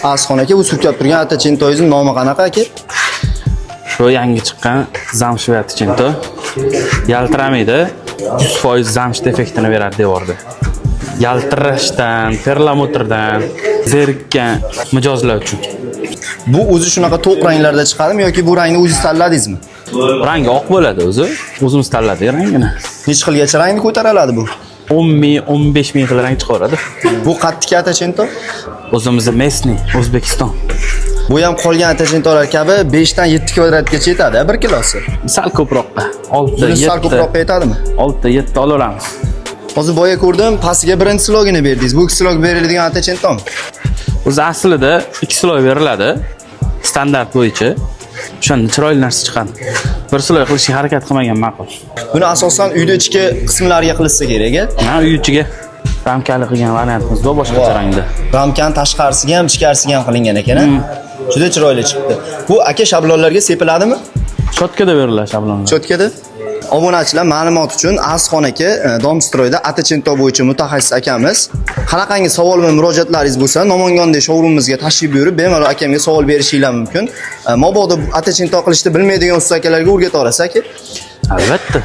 Asxon aka, bu surkab turgan Attachentoyingizni nomi qanaqa, aka? Shu yangi chiqqan zamshiy Attachento. Yaltiramaydi. 100% zamsh effektini beradi devorda. Yaltirashdan, perlamutrdan zerikkan mijozlar uchun. Bu o'zi shunaqa to'q ranglarda chiqadimi yoki bu rangni o'zingiz tanladingizmi? Rangi oq bo'ladi o'zi. O'zimiz tanladik rangini. Necha xilgacha rangni ko'tara oladi bu? 10 ming, 15 ming xil rang chiqaradi. Bu qattiki Attachento? O'zimizni местный, O'zbekiston. Bu ham qolgan Attachentolar kabi 5 dan 7 kvadratgacha yetadi, a, 1 kilosi. Sal ko'proqqa. 6, Buni sal 7, ko'proqqa yetadimi? 6, 7 olaveramiz. Hozir boya ko'rdim, pastiga birinchi слой ini berdingiz. Bu ikki слой beriladigan Attachentomi? O'zi aslida ikki слой beriladi. Standart bo'yicha. O'shanda chiroyli narsa chiqadi. Bir слой qilishga harakat qilmagan ma'qul. Buni asosan uyda ichki qismlariga qilishsa kerak, a? Ha, uy ichiga ramkali qilgan variantimiz bor boshqacha rangda. Ramkani tashqarisiga ham, ichkarisiga ham qilingan ekan, a? Juda chiroyli chiqdi. Bu, aka, shablonlarga sepiladimi? Чётко da beriladi shablonlar. Чётко da. Obunachilar, ma'lumot uchun Asxon aka Domstroyda Attachento bo'yicha mutaxassis akamiz. Qanaqangi savol va murojaatlaringiz bo'lsa, Namangandagi showroomimizga tashrif buyurib, bemalol akamga savol berishinglar mumkin. Mabodo Attachento qilishni bilmaydigan usta akalarga o'rgata olasiz, aka. Albatta.